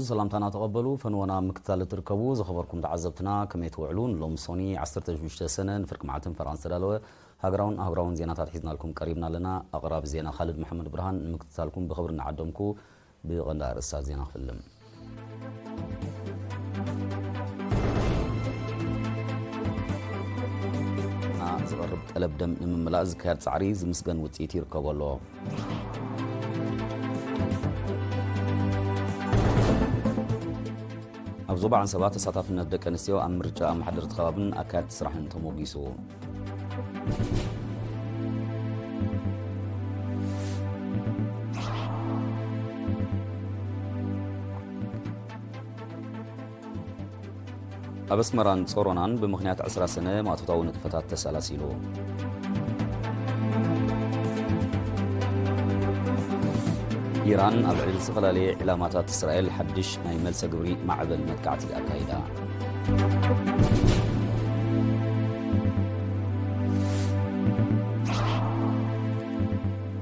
ሰላምታና ተቐበሉ። ፈንወና ምክትታል እትርከቡ ዝኸበርኩም ተዓዘብትና ከመይ ትውዕሉ? ንሎም ሶኒ ዓሰርተ ሽዱሽተ ሰነ ንፍርቂ መዓልትን ፈራን ዝተዳለወ ሃገራውን ኣህጉራውን ዜናታት ሒዝናልኩም ቀሪብና ኣለና። ኣቕራቢ ዜና ካልድ መሓመድ ብርሃን። ንምክትታልኩም ብኽብሪ እናዓደምኩ ብቐንዲ ኣርእስታት ዜና ክፍልም። ዝቐርብ ጠለብ ደም ንምምላእ ዝካየድ ጻዕሪ ዝምስገን ውጽኢት ይርከቦ ኣሎ። ኣብ ዞባ ዓንሰባ ተሳታፍነት ደቂ ኣንስትዮ ኣብ ምርጫ ኣመሓደርቲ ከባብን ኣካየድቲ ስራሕን ተሞጊሱ። ኣብ ኣስመራን ጾሮናን ብምኽንያት ዕስራ ሰነ ማእቶታዊ ንጥፈታት ተሰላሲሉ። ኢራን ኣብ ልዕሊ ዝተፈላለየ ዒላማታት እስራኤል ሓድሽ ናይ መልሰ ግብሪ ማዕበል መጥቃዕቲ ኣካይዳ።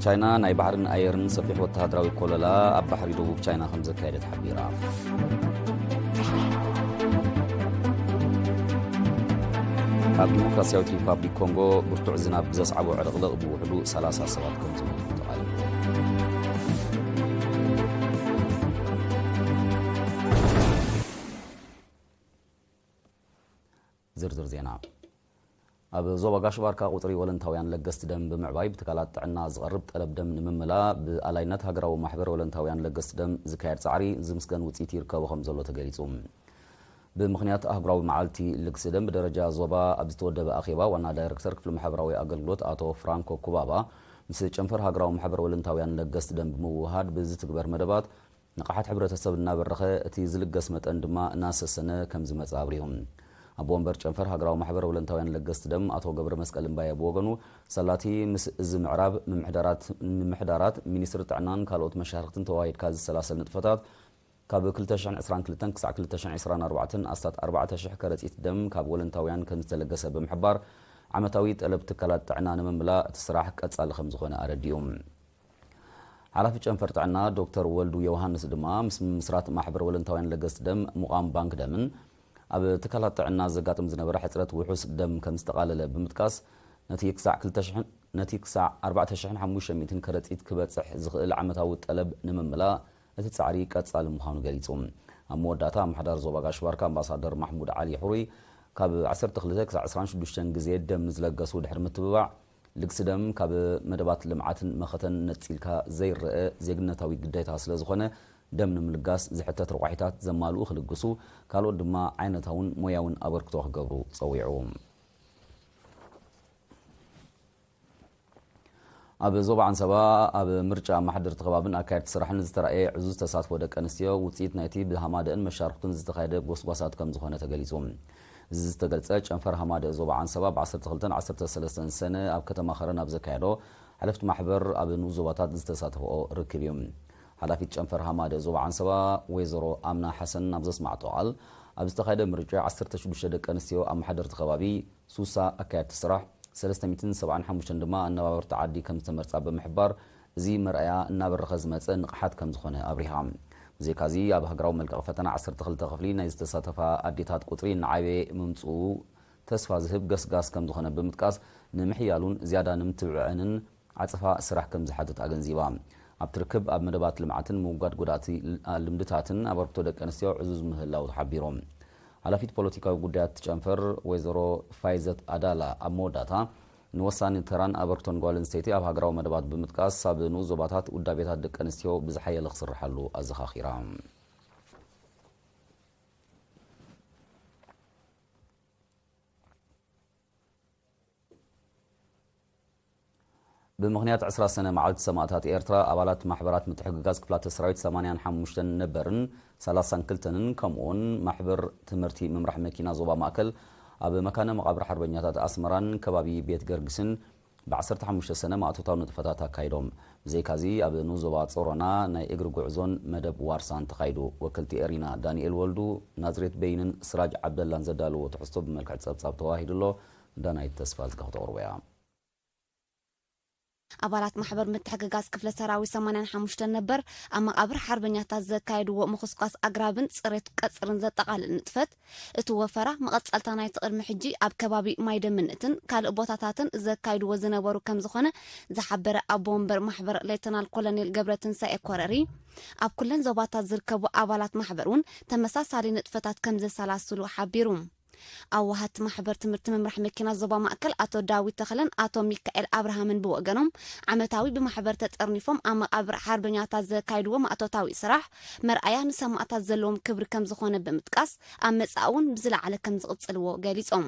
ቻይና ናይ ባሕርን ኣየርን ሰፊሕ ወተሃደራዊ ኮለላ ኣብ ባሕሪ ደቡብ ቻይና ከም ዘካየደት ሓቢራ። ኣብ ዲሞክራሲያዊት ሪፓብሊክ ኮንጎ ብርቱዕ ዝናብ ብዘስዓቦ ዕልቕልቕ ብውሕዱ ሰላሳ ሰባት ከም ዝሞቱ ተቓሊዑ። ዝርዝር ዜና። ኣብ ዞባ ጋሽ ባርካ ቁጽሪ ወለንታውያን ለገስቲ ደም ብምዕባይ ብትካላት ጥዕና ዝቐርብ ጠለብ ደም ንምምላእ ብኣላይነት ሃገራዊ ማሕበር ወለንታውያን ለገስቲ ደም ዝካየድ ጻዕሪ ዝምስገን ውጽኢት ይርከቦ ከም ዘሎ ተገሊጹ። ብምኽንያት ኣህጉራዊ መዓልቲ ልግሲ ደም ብደረጃ ዞባ ኣብ ዝተወደበ ኣኼባ ዋና ዳይረክተር ክፍሊ ማሕበራዊ ኣገልግሎት ኣቶ ፍራንኮ ኩባባ ምስ ጨንፈር ሃገራዊ ማሕበር ወለንታውያን ለገስቲ ደም ብምውሃድ ብዝትግበር መደባት ንቕሓት ሕብረተሰብ እናበረኸ እቲ ዝልገስ መጠን ድማ እናሰሰነ ከም ዝመጸ ኣብሪሁ። ኣቦ ወንበር ጨንፈር ሃገራዊ ማሕበር ወለንታውያን ለገስቲ ደም ኣቶ ገብረ መስቀል እምባየ ብወገኑ ሰላቲ ምስ እዚ ምዕራብ ምምሕዳራት ምምሕዳራት ሚኒስትሪ ጥዕናን ካልኦት መሻርክትን ተዋሂድካ ዝሰላሰል ንጥፈታት ካብ ክልተ ሽሕን ዕስራን ክልተን ክሳዕ ክልተ ሽሕን ዕስራን ኣርባዕተን ኣስታት ኣርባዕተ ሽሕ ከረጺት ደም ካብ ወለንታውያን ከም ዝተለገሰ ብምሕባር ዓመታዊ ጠለብ ትካላት ጥዕና ንምምላእ እቲ ስራሕ ቀጻሊ ከም ዝኾነ ኣረዲኡ። ሓላፊ ጨንፈር ጥዕና ዶክተር ወልዱ ዮሃንስ ድማ ምስ ምምስራት ማሕበር ወለንታውያን ለገስቲ ደም ምቋም ባንክ ደምን ኣብ ትካላት ጥዕና ዘጋጥም ዝነበረ ሕፅረት ውሑስ ደም ከም ዝተቓለለ ብምጥቃስ ነቲ ክሳዕ ክልተ ሽሕን ነቲ ክሳዕ ኣርባዕተ ሽሕን ሓሙሽተ ሚእትን ከረፂት ክበፅሕ ዝኽእል ዓመታዊ ጠለብ ንምምላእ እቲ ፃዕሪ ቀፃሊ ምዃኑ ገሊፁ። ኣብ መወዳእታ ኣመሓዳሪ ዞባ ጋሽ ባርካ ኣምባሳደር ማሕሙድ ዓሊ ሕሩይ ካብ ዓሰርተ ክልተ ክሳዕ ዕስራን ሽዱሽተን ግዜ ደም ንዝለገሱ ድሕሪ ምትብባዕ ልግሲ ደም ካብ መደባት ልምዓትን መኸተን ነጺልካ ዘይረአ ዜግነታዊ ግዴታ ስለ ዝኾነ ደም ንምልጋስ ዝሕተት ረቋሒታት ዘማልኡ ክልግሱ ካልኦት ድማ ዓይነታውን ሞያውን ኣበርክቶ ክገብሩ ጸዊዑ። ኣብ ዞባ ዓንሰባ ኣብ ምርጫ ኣመሓደርቲ ከባብን ኣካየድቲ ስራሕን ዝተራእየ ዕዙዝ ተሳትፎ ደቂ ኣንስትዮ ውፅኢት ናይቲ ብሃማደእን መሻርክቱን ዝተኻየደ ጎስጓሳት ከም ዝኾነ ተገሊፁ። እዚ ዝተገልጸ ጨንፈር ሃማደእ ዞባ ዓንሰባ ብ ዓሰርተ ክልተን ዓሰርተ ሰለስተን ሰነ ኣብ ከተማ ኸረን ኣብ ዘካየዶ ሓለፍቲ ማሕበር ኣብ ንኡስ ዞባታት ዝተሳተፍኦ ርክብ እዩ። ሓላፊት ጨንፈር ሃማደእ ዞባ ዓንሰባ ወይዘሮ ኣምና ሓሰን ኣብ ዘስማዕቶ ቃል ኣብ ዝተኻየደ ምርጫ ዓሰርተ ሽዱሽተ ደቂ ኣንስትዮ ኣመሓደርቲ ከባቢ ሱሳ ኣካየድቲ ስራሕ ሰለስተ ሚእትን ሰብዓን ሓሙሽተን ድማ ኣነባበርቲ ዓዲ ከም ዝተመርጻ ብምሕባር እዚ መርኣያ እናበረኸ ዝመጸ ንቕሓት ከም ዝኾነ ኣብሪሃ። ብዘይካዚ ኣብ ሃገራዊ መልቀቕ ፈተና ዓሰርተ ክልተ ክፍሊ ናይ ዝተሳተፋ ኣዴታት ቁጽሪ እናዓበየ ምምጽኡ ተስፋ ዝህብ ገስጋስ ከም ዝኾነ ብምጥቃስ ንምሕያሉን ዝያዳ ንምትብብዐንን ዓጸፋ ስራሕ ከም ዝሓትት ኣገንዚባ። ኣብቲ ርክብ ኣብ መደባት ልምዓትን ምውጋድ ጎዳእቲ ልምድታትን ኣበርክቶ ደቂ ኣንስትዮ ዕዙዝ ምህላው ተሓቢሩ። ሓላፊት ፖለቲካዊ ጉዳያት ጨንፈር ወይዘሮ ፋይዘት ኣዳላ ኣብ መወዳእታ ንወሳኒ ተራን ኣበርክቶን ጓል ኣንስተይቲ ኣብ ሃገራዊ መደባት ብምጥቃስ ኣብ ንኡስ ዞባታት ውዳቤታት ደቂ ኣንስትዮ ብዝሓየለ ክስርሓሉ ኣዘኻኺራ። ብምኽንያት ዕስራ ሰነ መዓልቲ ሰማእታት ኤርትራ ኣባላት ማሕበራት ምትሕግጋዝ ክፍላተ ሰራዊት ሰማንያን ሓሙሽተን ነበርን ሰላሳን ክልተንን ከምኡውን ማሕበር ትምህርቲ ምምራሕ መኪና ዞባ ማእከል ኣብ መካነ መቓብር ሓርበኛታት ኣስመራን ከባቢ ቤት ገርግስን ብ ዓሰርተ ሓሙሽተ ሰነ ማእቶታዊ ንጥፈታት ኣካይዶም። ብዘይካዚ ኣብ ንኡስ ዞባ ጾሮና ናይ እግሪ ጉዕዞን መደብ ዋርሳን ተኻይዱ። ወከልቲ ኤሪና ዳንኤል ወልዱ፣ ናዝሬት በይንን ስራጅ ዓብደላን ዘዳለዎ ትሕዝቶ ብመልክዕ ጸብጻብ ተዋሂዱ ኣሎ። ዳናይት ተስፋ ዝገ ክተቕርቦ እያ። ኣባላት ማሕበር ምትሕግጋዝ ክፍለ ሰራዊት ሰማንያን ሓሙሽተን ነበር ኣብ መቓብር ሓርበኛታት ዘካየድዎ ምኹስኳስ ኣግራብን ጽሬት ቀጽርን ዘጠቓልል ንጥፈት፣ እቲ ወፈራ መቐጸልታ ናይቲ ቅድሚ ሕጂ ኣብ ከባቢ ማይደምነትን ካልእ ቦታታትን ዘካይድዎ ዝነበሩ ከም ዝኾነ ዝሓበረ ኣቦ ወንበር ማሕበር ሌተናል ኮሎኔል ገብረትንሳኤ ኮረሪ፣ ኣብ ኩለን ዞባታት ዝርከቡ ኣባላት ማሕበር እውን ተመሳሳሊ ንጥፈታት ከም ዘሰላስሉ ሓቢሩ። ኣዋሃድቲ ማሕበር ትምህርቲ ምምራሕ መኪና ዞባ ማእከል ኣቶ ዳዊት ተኽለን ኣቶ ሚካኤል ኣብርሃምን ብወገኖም፣ ዓመታዊ ብማሕበር ተጠርኒፎም ኣብ መቓብር ሓርበኛታት ዘካይድዎ ማእቶታዊ ስራሕ መርኣያ ንሰማእታት ዘለዎም ክብሪ ከም ዝኾነ ብምጥቃስ፣ ኣብ መጻኢ እውን ብዝለዓለ ከም ዝቕጽልዎ ገሊጾም።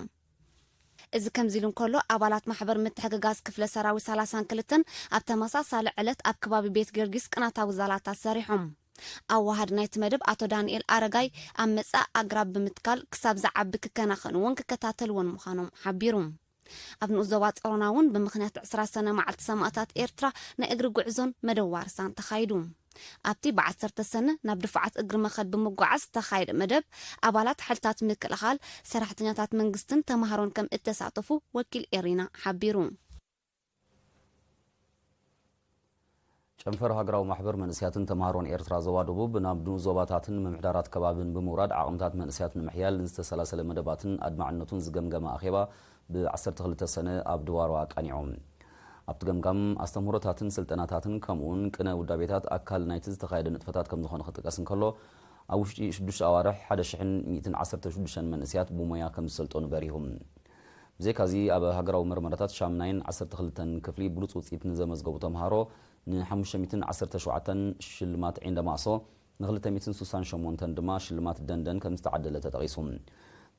እዚ ከምዚ ኢሉ እንከሎ፣ ኣባላት ማሕበር ምትሕግጋዝ ክፍለ ሰራዊት ሰላሳን ክልተን ኣብ ተመሳሳሊ ዕለት ኣብ ከባቢ ቤት ጊዮርጊስ ቅናታዊ ዛላታት ሰሪሖም። ኣዋሃድ ናይቲ መደብ ኣቶ ዳንኤል ኣረጋይ፣ ኣብ መጻኢ ኣግራብ ብምትካል ክሳብ ዝዓቢ ክከናኸንዎን ክከታተልዎን ምዃኖም ሓቢሩ። ኣብ ንኡስ ዞባ ጸሮና እውን ብምኽንያት ዕስራ ሰነ መዓልቲ ሰማእታት ኤርትራ ናይ እግሪ ጉዕዞን መደብ ዋርሳን ተኻይዱ። ኣብቲ ብዓሰርተ ሰነ ናብ ድፉዓት እግሪ መኸድ ብምጓዓዝ ዝተኻየደ መደብ፣ ኣባላት ሓይልታት ምክልኻል፣ ሰራሕተኛታት መንግስትን ተማሃሮን ከም እተሳተፉ ወኪል ኤሪና ሓቢሩ። ጨንፈር ሃገራዊ ማሕበር መንእሰያትን ተማሃሮን ኤርትራ ዞባ ደቡብ ናብ ንኡስ ዞባታትን ምምሕዳራት ከባብን ብምውራድ ዓቕምታት መንእሰያት ንምሕያል ንዝተሰላሰለ መደባትን ኣድማዕነቱን ዝገምገመ ኣኼባ ብ ዓሰርተ ክልተ ሰነ ኣብ ድዋሮ ኣቃኒዑ። ኣብቲ ገምጋም ኣስተምህሮታትን ስልጠናታትን ከምኡውን ቅነ ውዳቤታት ኣካል ናይቲ ዝተኻየደ ንጥፈታት ከም ዝኾነ ክጥቀስ እንከሎ፣ ኣብ ውሽጢ ሽዱሽተ ኣዋርሕ ሓደ ሽሕን ሚእትን ዓሰርተ ሽዱሽተን መንእሰያት ብሞያ ከም ዝሰልጠኑ በሪሁ። ብዘይካዚ ኣብ ሃገራዊ መርመራታት ሻምናይን ዓሰርተ ክልተን ክፍሊ ብሉጽ ውጽኢት ንዘመዝገቡ ተምሃሮ ን ሓሙሽተ ሚእትን ዓሰርተ ሸውዓተን ሽልማት ዒንደ ማእሶ፣ ን ክልተ ሚእትን ስሳን ሸሞንተን ድማ ሽልማት ደንደን ከም ዝተዓደለ ተጠቒሱ።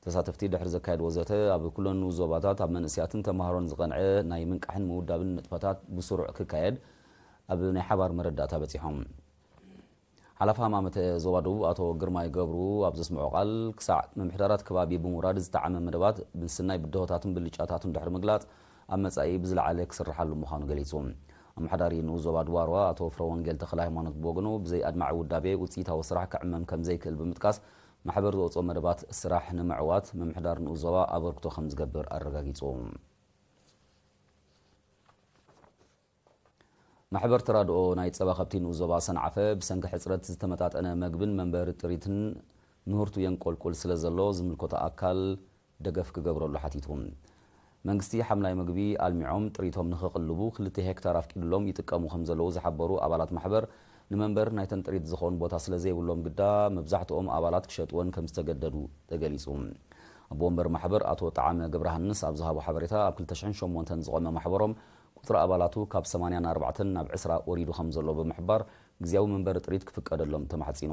ተሳተፍቲ ድሕሪ ዘካየድዎ ዘተ፣ ኣብ ኩለን ንኡስ ዞባታት ኣብ መንእሰያትን ተምሃሮን ዝቐንዐ ናይ ምንቃሕን ምውዳብን ንጥፈታት ብስሩዕ ክካየድ ኣብ ናይ ሓባር መረዳእታ በጺሖም። ሓላፊ ሃማመተ ዞባ ደቡብ ኣቶ ግርማይ ገብሩ ኣብ ዘስምዖ ቃል፣ ክሳዕ ምምሕዳራት ከባቢ ብምውራድ ዝጠዓመ መደባት ምስናይ ብድሆታትን ብልጫታቱን ድሕሪ ምግላጽ፣ ኣብ መጻኢ ብዝለዓለ ክስርሓሉ ምዃኑ ገሊጹ። ኣመሓዳሪ ንኡስ ዞባ ድዋርዋ ኣቶ ፍረወንጌል ተኽለ ሃይማኖት ብወገኑ፣ ብዘይ ኣድማዒ ውዳቤ ውጽኢታዊ ስራሕ ክዕመም ከም ዘይክእል ብምጥቃስ፣ ማሕበር ዝወጽኦ መደባት ስራሕ ንምዕዋት ምምሕዳር ንኡስ ዞባ ኣበርክቶ ከም ዝገብር ኣረጋጊጹ። ማሕበር ተራድኦ ናይ ጸባ ከብቲ ንኡስ ዞባ ሰንዓፈ፣ ብሰንኪ ሕጽረት ዝተመጣጠነ መግብን መንበሪ ጥሪትን ምህርቱ የንቆልቁል ስለ ዘሎ፣ ዝምልከቶ ኣካል ደገፍ ክገብረሉ ሓቲቱ። መንግስቲ ሓምላይ መግቢ ኣልሚዖም ጥሪቶም ንኽቕልቡ ክልተ ሄክታር ኣፍቂድሎም ይጥቀሙ ከም ዘለዉ ዝሓበሩ ኣባላት ማሕበር፣ ንመንበር ናይተን ጥሪት ዝኾን ቦታ ስለ ዘይብሎም ግዳ፣ መብዛሕትኦም ኣባላት ክሸጥወን ከም ዝተገደዱ ተገሊጹ። ኣቦ ወንበር ማሕበር ኣቶ ጠዓመ ገብረሃንስ ኣብ ዝሃቦ ሓበሬታ፣ ኣብ ክልተ ሽሕን ሸሞንተን ዝቖመ ማሕበሮም ቁጽሪ ኣባላቱ ካብ ሰማንያን ኣርባዕተን ናብ ዕስራ ወሪዱ ከም ዘሎ ብምሕባር፣ ግዝያዊ መንበሪ ጥሪት ክፍቀደሎም ተማሕጺኑ።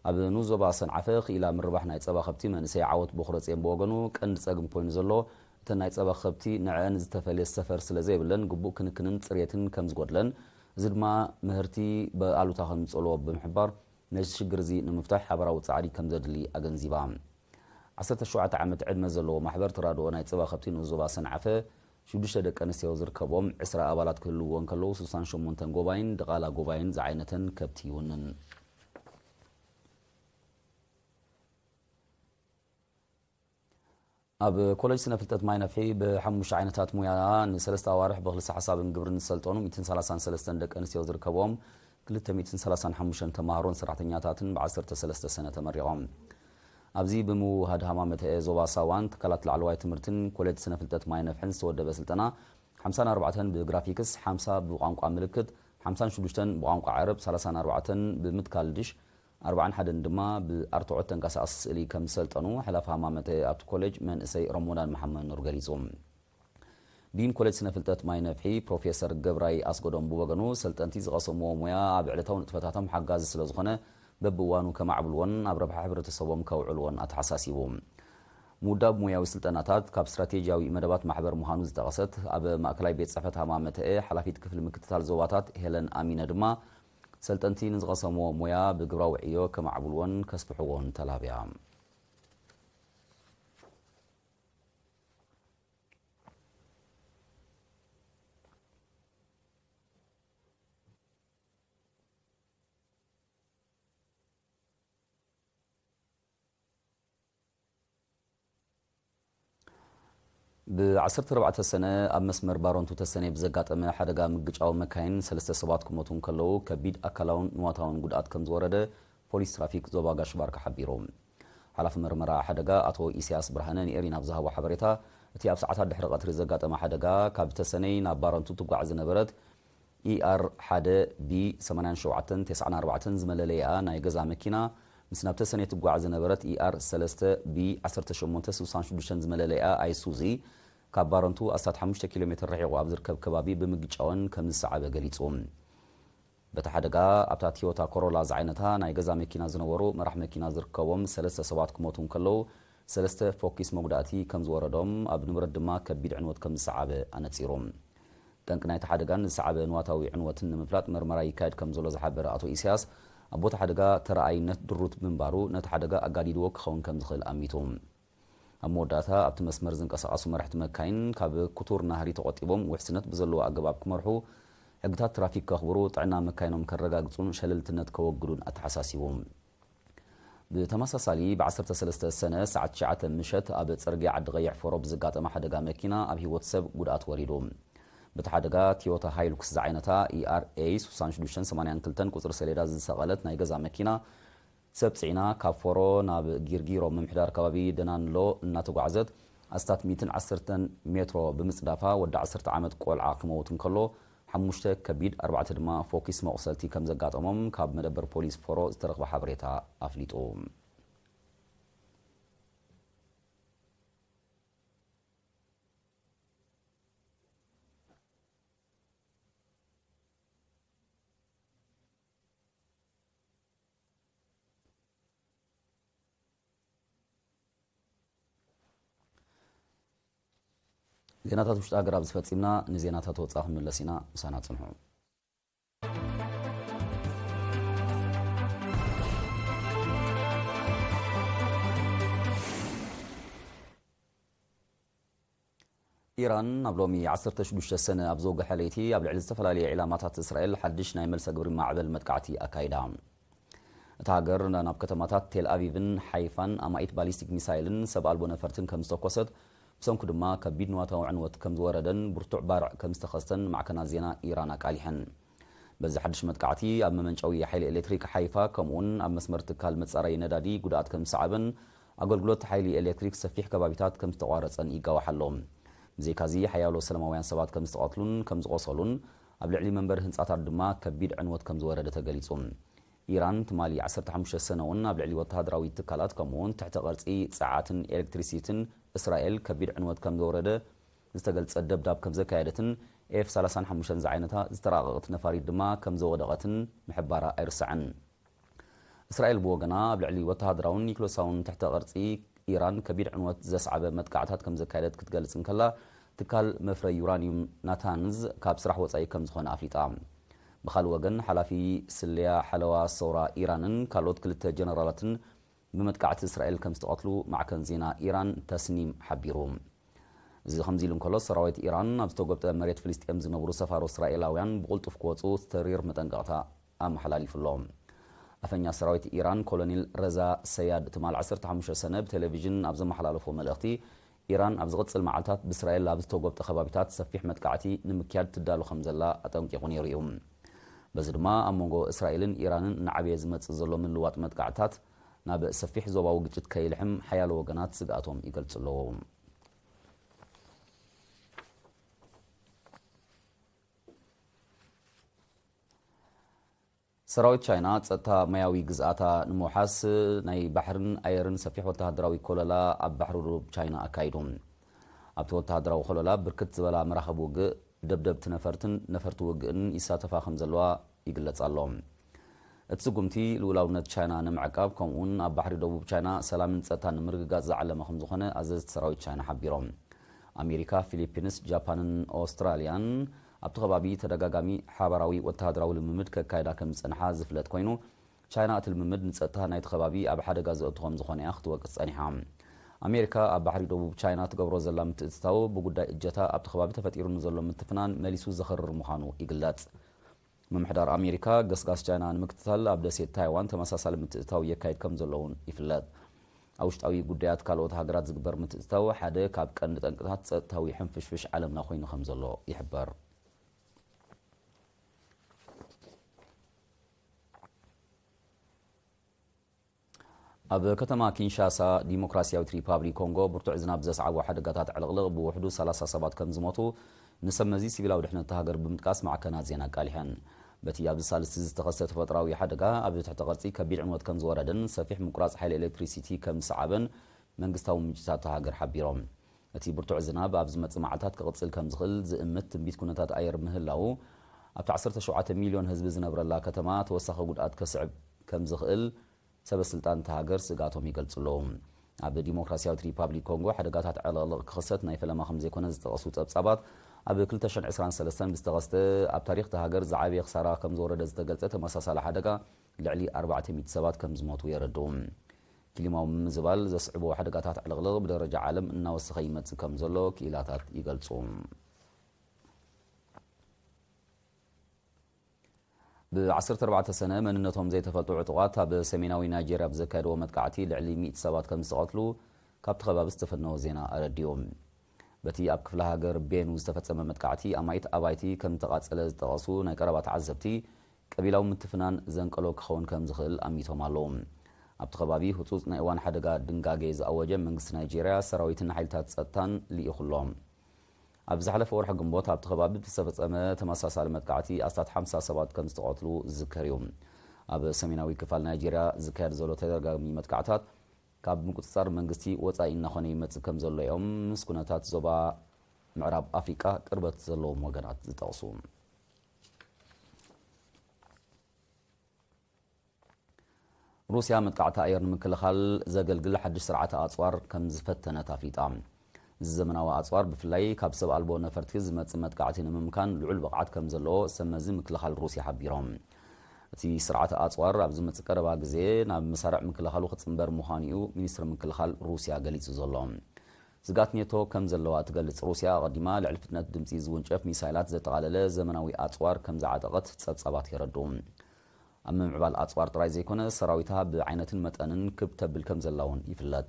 ኣብ ንኡስ ዞባ ሰንዓፈ ክኢላ ምርባሕ ናይ ጸባ ከብቲ መንእሰይ ዓወት ቦኽረጽዮን ብወገኑ፣ ቀንዲ ጸገም ኮይኑ ዘሎ፣ እተን ናይ ጸባ ከብቲ ንዕአን ዝተፈልየ ሰፈር ስለ ዘይብለን፣ ግቡእ ክንክንን ጽሬትን ከም ዝጎድለን፣ እዚ ድማ ምህርቲ ብኣሉታ ከም ዝጸልዎ ብምሕባር፣ ነዚ ሽግር እዚ ንምፍታሕ ሓባራዊ ጻዕሪ ከም ዘድሊ ኣገንዚባ። ዓሰርተ ሸውዓተ ዓመት ዕድመ ዘለዎ ማሕበር ተራድኦ ናይ ጸባ ከብቲ ንኡስ ዞባ ሰንዓፈ፣ ሽዱሽተ ደቂ ኣንስትዮ ዝርከብኦም ዕስራ ኣባላት ክህልውዎ እንከለዉ፣ ስሳን ሸሞንተን ጎባይን ድቓላ ጎባይን ዝዓይነተን ከብቲ ይውንን። ኣብ ኮሌጅ ስነ ፍልጠት ማይ ነፍሒ ብሓሙሽተ ዓይነታት ሙያ ንሰለስተ ኣዋርሕ ብክልሲ ሓሳብን ግብርን ዝሰልጠኑ ሚእትን ሰላሳን ሰለስተን ደቂ ኣንስትዮ ዝርከብኦም ክልተ ሚእትን ሰላሳን ሓሙሽተን ተማሃሮን ሰራሕተኛታትን ብ ዓሰርተ ሰለስተ ሰነ ተመሪቖም። ኣብዚ ብምውሃድ ሃማመተ ዞባ ሳዋን ትካላት ላዕለዋይ ትምህርትን ኮሌጅ ስነ ፍልጠት ማይ ነፍሕን ዝተወደበ ስልጠና፣ ሓምሳን ኣርባዕተን ብግራፊክስ፣ ሓምሳ ብቋንቋ ምልክት፣ ሓምሳን ሽዱሽተን ብቋንቋ ዓረብ፣ ሰላሳን ኣርባዕተን ብምትካል ድሽ፣ ኣርባዓን ሓደን ድማ ብኣርትዖት ተንቀሳቓሲ ስእሊ ከም ዝሰልጠኑ ሓላፊ ሃማመተ ኣብቲ ኮሌጅ መንእሰይ ረሞዳን መሓመድ ኑር ገሊጹ። ዲን ኮሌጅ ስነ ፍልጠት ማይ ነፍሒ ፕሮፌሰር ገብራይ ኣስገዶም ብወገኑ፣ ሰልጠንቲ ዝቐሰምዎ ሞያ ኣብ ዕለታዊ ንጥፈታቶም ሓጋዚ ስለ ዝኾነ፣ በብእዋኑ ከማዕብልዎን ኣብ ረብሓ ሕብረተሰቦም ከውዕልዎን ኣተሓሳሲቡ። ምውዳብ ሞያዊ ስልጠናታት ካብ ስትራቴጂያዊ መደባት ማሕበር ምዃኑ ዝጠቐሰት ኣብ ማእከላይ ቤት ጽሕፈት ሃማመተኤ ሓላፊት ክፍሊ ምክትታል ዞባታት ሄለን ኣሚነ ድማ፣ ሰልጠንቲ ንዝቐሰምዎ ሞያ ብግብራዊ ዕዮ ከማዕብልዎን ከስፍሕዎን ተላብያ። ብ ዓሰርተ ኣርባዕተ ሰነ ኣብ መስመር ባረንቱ ተሰነይ ብዘጋጠመ ሓደጋ ምግጫው መካይን ሰለስተ ሰባት ክሞቱ እንከለዉ፣ ከቢድ ኣካላውን ንዋታውን ጉድኣት ከም ዝወረደ ፖሊስ ትራፊክ ዞባ ጋሽ ባርካ ሓቢሩ። ሓላፊ መርመራ ሓደጋ ኣቶ ኢሳያስ ብርሃነ ንኤሪና ኣብ ዝሃቦ ሓበሬታ፣ እቲ ኣብ ሰዓታት ድሕሪ ቀትሪ ዘጋጠመ ሓደጋ ካብ ተሰነይ ናብ ባረንቱ ትጓዕ ዝነበረት ኢኣር ሓደ ቢ ሰማንያን ሸውዓተን ተስዓን ኣርባዕተን ዝመለለይኣ ናይ ገዛ መኪና ምስ ናብ ተሰነይ ትጓዕ ዝነበረት ኢኣር ሰለስተ ቢ ዓሰርተ ሸሞንተ ስሳን ሽዱሽተን ዝመለለይኣ ኣይሱዚ ካብ ባረንቱ ኣስታት ሓሙሽተ ኪሎ ሜትር ርሒቑ ኣብ ዝርከብ ከባቢ ብምግጫወን ከም ዝሰዓበ ገሊጹ። በቲ ሓደጋ ኣብታ ቲዮታ ኮሮላ ዝዓይነታ ናይ ገዛ መኪና ዝነበሩ መራሕ መኪና ዝርከቦም ሰለስተ ሰባት ክሞቱ እንከለዉ፣ ሰለስተ ፎኪስ መጉዳእቲ ከም ዝወረዶም፣ ኣብ ንብረት ድማ ከቢድ ዕንወት ከም ዝሰዓበ ኣነጺሩ። ጠንቂ ናይቲ ሓደጋን ዝሰዓበ ንዋታዊ ዕንወትን ንምፍላጥ መርመራ ይካየድ ከም ዘሎ ዝሓበረ ኣቶ ኢሳያስ፣ ኣብ ቦታ ሓደጋ ተረኣይነት ድሩት ብምንባሩ ነቲ ሓደጋ ኣጋዲድዎ ክኸውን ከም ዝኽእል ኣሚቱ። ኣብ መወዳእታ ኣብቲ መስመር ዝንቀሳቐሱ መራሕቲ መካይን ካብ ክቱር ናህሪ ተቖጢቦም ውሕስነት ብዘለዎ ኣገባብ ክመርሑ፣ ሕግታት ትራፊክ ከኽብሩ፣ ጥዕና መካይኖም ከረጋግጹን ሸለልትነት ከወግዱን ኣተሓሳሲቡ። ብተመሳሳሊ ብ ዓሰርተ ሰለስተ ሰነ ሰዓት ትሽዓተ ምሸት ኣብ ጽርግያ ዓዲ ቀይሕ ፎሮ ብዝጋጠመ ሓደጋ መኪና ኣብ ህይወት ሰብ ጉድኣት ወሪዱ። በቲ ሓደጋ ቲዮታ ሃይሉክስ ዝዓይነታ ኢኣርኤ ስሳን ሽዱሽተን ሰማንያን ክልተን ቁጽሪ ሰሌዳ ዝሰቐለት ናይ ገዛ መኪና ሰብ ጽዒና ካብ ፎሮ ናብ ጊርጊሮ ምምሕዳር ከባቢ ደናንሎ እናተጓዕዘት ኣስታት ሚእትን ዓሰርተን ሜትሮ ብምጽዳፋ ወዲ ዓሰርተ ዓመት ቆልዓ ክመውት እንከሎ ሓሙሽተ ከቢድ ኣርባዕተ ድማ ፎኪስ መቑሰልቲ ከም ዘጋጠሞም ካብ መደበር ፖሊስ ፎሮ ዝተረኽበ ሓበሬታ ኣፍሊጡ። ዜናታት ውሽጢ ሃገር ኣብዚ ፈጺምና። ንዜናታት ወጻኢ ክንምለስ ኢና። ምሳና ጽንሑ። ኢራን ኣብ ሎሚ ዓሰርተ ሽዱሽተ ሰነ ኣብ ዘውግሐ ለይቲ ኣብ ልዕሊ ዝተፈላለየ ዒላማታት እስራኤል ሓድሽ ናይ መልሰ ግብሪ ማዕበል መጥቃዕቲ ኣካይዳ። እታ ሃገር ናብ ከተማታት ቴል ኣቪቭን ሓይፋን ኣማኢት ባሊስቲክ ሚሳይልን ሰብ ኣልቦ ነፈርትን ከም ዝተኮሰት፣ ብሰንኩ ድማ ከቢድ ንዋታዊ ዕንወት ከም ዝወረደን ብርቱዕ ባርዕ ከም ዝተኸስተን ማዕከናት ዜና ኢራን ኣቃሊሐን። በዚ ሓድሽ መጥቃዕቲ ኣብ መመንጨዊ ሓይሊ ኤሌክትሪክ ሓይፋ፣ ከምኡውን ኣብ መስመር ትካል መጻረዪ ነዳዲ ጉድኣት ከም ዝሰዓበን ኣገልግሎት ሓይሊ ኤሌክትሪክ ሰፊሕ ከባቢታት ከም ዝተቋረጸን ይጋዋሕ ኣሎ። ብዘይካዚ ሓያሎ ሰላማውያን ሰባት ከም ዝተቐትሉን ከም ዝቖሰሉን፣ ኣብ ልዕሊ መንበሪ ህንጻታት ድማ ከቢድ ዕንወት ከም ዝወረደ ተገሊጹ። ኢራን ትማሊ ዓሰርተ ሓሙሽተ ሰነ እውን ኣብ ልዕሊ ወተሃደራዊ ትካላት ከምኡውን ትሕተ ቅርጺ ጸዓትን ኤሌክትሪሲቲን እስራኤል ከቢድ ዕንወት ከም ዘውረደ ዝተገልጸ ደብዳብ ከም ዘካየደትን ኤፍ ሰላሳን ሓሙሽተን ዝዓይነታ ዝተራቐቐት ነፋሪት ድማ ከም ዘወደቐትን ምሕባራ ኣይርሳዕን። እስራኤል ብወገና ኣብ ልዕሊ ወተሃደራውን ኒክሎሳውን ትሕተ ቅርጺ ኢራን ከቢድ ዕንወት ዘስዓበ መጥቃዕታት ከም ዘካየደት ክትገልጽ እንከላ፣ ትካል መፍረይ ዩራኒዩም ናታንዝ ካብ ስራሕ ወጻኢ ከም ዝኾነ ኣፍሊጣ። ብኻልእ ወገን፣ ሓላፊ ስለያ ሓለዋ ሰውራ ኢራንን ካልኦት ክልተ ጀነራላትን ብመጥቃዕቲ እስራኤል ከም ዝተቐትሉ ማዕከን ዜና ኢራን ተስኒም ሓቢሩ። እዚ ከምዚ ኢሉ እንከሎ፣ ሰራዊት ኢራን ኣብ ዝተጎብጠ መሬት ፍልስጤም ዝነብሩ ሰፋሮ እስራኤላውያን ብቕልጡፍ ክወጹ ተሪር መጠንቀቕታ ኣመሓላሊፉ ኣሎ። ኣፈኛ ሰራዊት ኢራን ኮሎኔል ረዛ ሰያድ ትማል ዓሰርተ ሓሙሽተ ሰነ ብቴሌቪዥን ኣብ ዘመሓላለፎ መልእኽቲ፣ ኢራን ኣብ ዝቕጽል መዓልታት ብእስራኤል ኣብ ዝተጎብጠ ከባቢታት ሰፊሕ መጥቃዕቲ ንምክያድ ትዳሎ ከም ዘላ ኣጠንቂቑ ነይሩ እዩ። በዚ ድማ ኣብ መንጎ እስራኤልን ኢራንን እናዓበየ ዝመጽእ ዘሎ ምልዋጥ መጥቃዕትታት ናብ ሰፊሕ ዞባዊ ግጭት ከይልሕም ሓያሎ ወገናት ስግኣቶም ይገልጹ ኣለዉ። ሰራዊት ቻይና ጸጥታ ማያዊ ግዝኣታ ንምውሓስ ናይ ባሕርን ኣየርን ሰፊሕ ወተሃደራዊ ኮለላ ኣብ ባሕሪ ደቡብ ቻይና ኣካይዱ። ኣብቲ ወተሃደራዊ ኮለላ ብርክት ዝበላ መራኸብ ውግእ፣ ደብደብቲ ነፈርትን ነፈርቲ ውግእን ይሳተፋ ከም ዘለዋ ይግለጽ ኣሎ። እቲ ስጉምቲ ልኡላውነት ቻይና ንምዕቃብ ከምኡውን ኣብ ባሕሪ ደቡብ ቻይና ሰላምን ጸጥታን ንምርግጋጽ ዝዓለመ ከም ዝኾነ ኣዘዝቲ ሰራዊት ቻይና ሓቢሮም። ኣሜሪካ፣ ፊሊፒንስ፣ ጃፓንን ኦስትራልያን ኣብቲ ከባቢ ተደጋጋሚ ሓባራዊ ወተሃደራዊ ልምምድ ከካይዳ ከም ዝጸንሓ ዝፍለጥ ኮይኑ፣ ቻይና እቲ ልምምድ ንጸጥታ ናይቲ ከባቢ ኣብ ሓደጋ ዘእቱ ከም ዝኾነ እያ ክትወቅስ ጸኒሓ። ኣሜሪካ ኣብ ባሕሪ ደቡብ ቻይና ትገብሮ ዘላ ምትእትታው ብጉዳይ እጀታ ኣብቲ ከባቢ ተፈጢሩ ንዘሎ ምትፍናን መሊሱ ዘኽርር ምዃኑ ይግለጽ። ምምሕዳር ኣሜሪካ ገስጋስ ቻይና ንምክትታል ኣብ ደሴት ታይዋን ተመሳሳሊ ምትእትታው የካይድ ከም ዘሎ እውን ይፍለጥ። ኣብ ውሽጣዊ ጉዳያት ካልኦት ሃገራት ዝግበር ምትእትታው ሓደ ካብ ቀንዲ ጠንቅታት ጸጥታዊ ሕንፍሽፍሽ ዓለምና ኮይኑ ከም ዘሎ ይሕበር። ኣብ ከተማ ኪንሻሳ ዲሞክራሲያዊት ሪፓብሊክ ኮንጎ ብርቱዕ ዝናብ ዘስዓቦ ሓደጋታት ዕልቕልቕ ብውሕዱ ሰላሳ ሰባት ከም ዝሞቱ ንሰብ መዚ ሲቪላዊ ድሕነት እታ ሃገር ብምጥቃስ ማዕከናት ዜና ኣቃሊሐን። በቲ ኣብዚ ሳልስቲ ዝተኸስተ ተፈጥሮኣዊ ሓደጋ ኣብ ትሕቲ ቅርጺ ከቢድ ዕንወት ከም ዝወረደን ሰፊሕ ምቁራጽ ሓይሊ ኤሌክትሪሲቲ ከም ዝሰዓበን መንግስታዊ ምንጭታት እታ ሃገር ሓቢሮም። እቲ ብርቱዕ ዝናብ ኣብ ዝመጽእ መዓልታት ክቕጽል ከም ዝኽእል ዝእምት ትንቢት ኩነታት ኣየር ምህላዉ ኣብቲ ዓሰርተ ሸውዓተ ሚልዮን ህዝቢ ዝነብረላ ከተማ ተወሳኺ ጉድኣት ከስዕብ ከም ዝኽእል ሰበ ስልጣን እታ ሃገር ስግኣቶም ይገልጹ ኣለዉ። ኣብ ዲሞክራሲያዊት ሪፓብሊክ ኮንጎ ሓደጋታት ዕልቕልቕ ክኽሰት ናይ ፈለማ ከም ዘይኮነ ዝጠቐሱ ጸብጻባት፣ ኣብ ክልተ ሽሕን ዕስራን ሰለስተን ብዝተኸስተ ኣብ ታሪኽ እታ ሃገር ዝዓበየ ክሳራ ከም ዝወረደ ዝተገልጸ ተመሳሳሊ ሓደጋ ልዕሊ ኣርባዕተ ሚእቲ ሰባት ከም ዝሞቱ የረድኡ። ክሊማዊ ምምዝባል ዘስዕቦ ሓደጋታት ዕልቕልቕ ብደረጃ ዓለም እናወሰኸ ይመጽእ ከም ዘሎ ክኢላታት ይገልጹ። ብ ዓሰርተ ኣርባዕተ ሰነ መንነቶም ዘይተፈልጡ ዕጡቓት ኣብ ሰሜናዊ ናይጄርያ ብዘካየድዎ መጥቃዕቲ ልዕሊ ሚእቲ ሰባት ከም ዝተቐትሉ ካብቲ ከባቢ ዝተፈነወ ዜና ኣረዲኡ። በቲ ኣብ ክፍለ ሃገር ቤኑ ዝተፈጸመ መጥቃዕቲ ኣማኢት ኣባይቲ ከም ዝተቓጸለ ዝጠቐሱ ናይ ቀረባ ተዓዘብቲ፣ ቀቢላዊ ምትፍናን ዘንቀሎ ክኸውን ከም ዝኽእል ኣሚቶም ኣለዉ። ኣብቲ ከባቢ ህጹጽ ናይ እዋን ሓደጋ ድንጋጌ ዝኣወጀ መንግስቲ ናይጄርያ ሰራዊትን ሓይልታት ጸጥታን ልኢኹ ኣሎ። ኣብ ዝሓለፈ ወርሒ ግንቦት ኣብቲ ከባቢ ብዝተፈጸመ ተመሳሳሊ መጥቃዕቲ ኣስታት ሓምሳ ሰባት ከም ዝተቐትሉ ዝዝከር እዩ። ኣብ ሰሜናዊ ክፋል ናይጄርያ ዝካየድ ዘሎ ተደጋጋሚ መጥቃዕታት ካብ ምቁጽጻር መንግስቲ ወጻኢ እናኾነ ይመጽእ ከም ዘሎ እዮም ምስ ኩነታት ዞባ ምዕራብ ኣፍሪቃ ቅርበት ዘለዎም ወገናት ዝጠቕሱ። ሩስያ መጥቃዕቲ ኣየር ንምክልኻል ዘገልግል ሓድሽ ስርዓተ ኣጽዋር ከም ዝፈተነት ኣፍሊጣ። እዚ ዘመናዊ ኣጽዋር ብፍላይ ካብ ሰብ ኣልቦ ነፈርቲ ዝመጽእ መጥቃዕቲ ንምምካን ልዑል ብቕዓት ከም ዘለዎ ሰብ መዚ ምክልኻል ሩስያ ሓቢሮም። እቲ ስርዓተ ኣጽዋር ኣብ ዝመጽእ ቀረባ ግዜ ናብ መሳርዕ ምክልኻሉ ክጽንበር ምዃኑ እዩ ሚኒስትሪ ምክልኻል ሩስያ ገሊጹ ዘሎ። ስግኣት ኔቶ ከም ዘለዋ እትገልጽ ሩስያ ኣቐዲማ ልዕሊ ፍጥነት ድምጺ ዝውንጨፍ ሚሳይላት ዘጠቓለለ ዘመናዊ ኣጽዋር ከም ዝዓጠቐት ጸብጻባት የረድኡ። ኣብ ምምዕባል ኣጽዋር ጥራይ ዘይኮነ ሰራዊታ ብዓይነትን መጠንን ክብ ተብል ከም ዘላ እውን ይፍለጥ።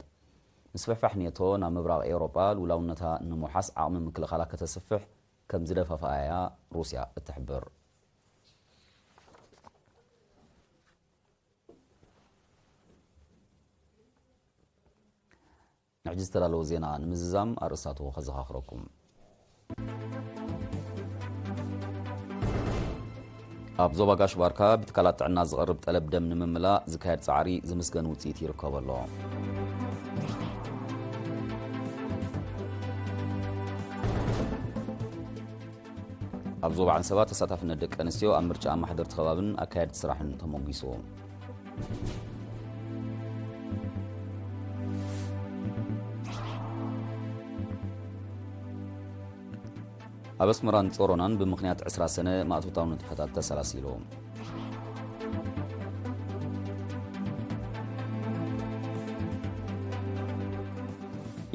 ምስፍሕፋሕ ኔቶ ናብ ምብራቕ ኤውሮጳ ልውላውነታ ንምውሓስ ዓቕሚ ምክልኻላ ከተስፍሕ ከም ዝደፋፍኣያ ሩስያ እትሕብር። ንሕጂ ዝተዳለወ ዜና ንምዝዛም ኣርእስታቱ ከዘኻኽረኩም። ኣብ ዞባ ጋሽ ባርካ ብትካላት ጥዕና ዝቐርብ ጠለብ ደም ንምምላእ ዝካየድ ጻዕሪ ዝምስገን ውጽኢት ይርከቦ ኣሎ። ኣብ ዞባ ዓንሰባ ተሳታፍነት ደቂ ኣንስትዮ ኣብ ምርጫ ኣማሕደርቲ ከባብን ኣካየድቲ ስራሕን ተሞጊሱ። ኣብ ኣስመራን ጾሮናን ብምኽንያት ዕስራ ሰነ ማእቶታዊ ንጥፈታት ተሰላሲሉ።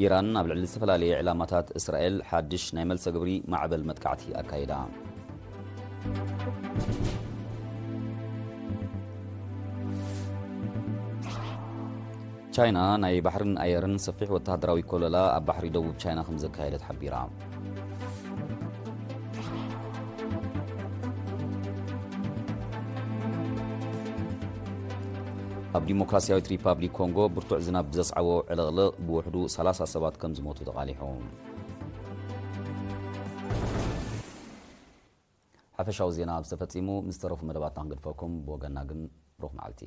ኢራን ኣብ ልዕሊ ዝተፈላለየ ዕላማታት እስራኤል ሓድሽ ናይ መልሰ ግብሪ ማዕበል መጥቃዕቲ ኣካይዳ። ቻይና ናይ ባሕርን ኣየርን ሰፊሕ ወተሃደራዊ ኮለላ ኣብ ባሕሪ ደቡብ ቻይና ከም ዘካየደት ሓቢራ። ኣብ ዲሞክራሲያዊት ሪፓብሊክ ኮንጎ ብርቱዕ ዝናብ ብዘስዓቦ ዕልቕልቕ ብውሕዱ ሰላሳ ሰባት ከም ዝሞቱ ተቓሊሑ። ሓፈሻዊ ዜና ኣብ ዝተፈጺሙ፣ ምስ ተረፉ መደባትና ክንገድፈኩም፣ ብወገንና ግን ብሩኽ መዓልቲ።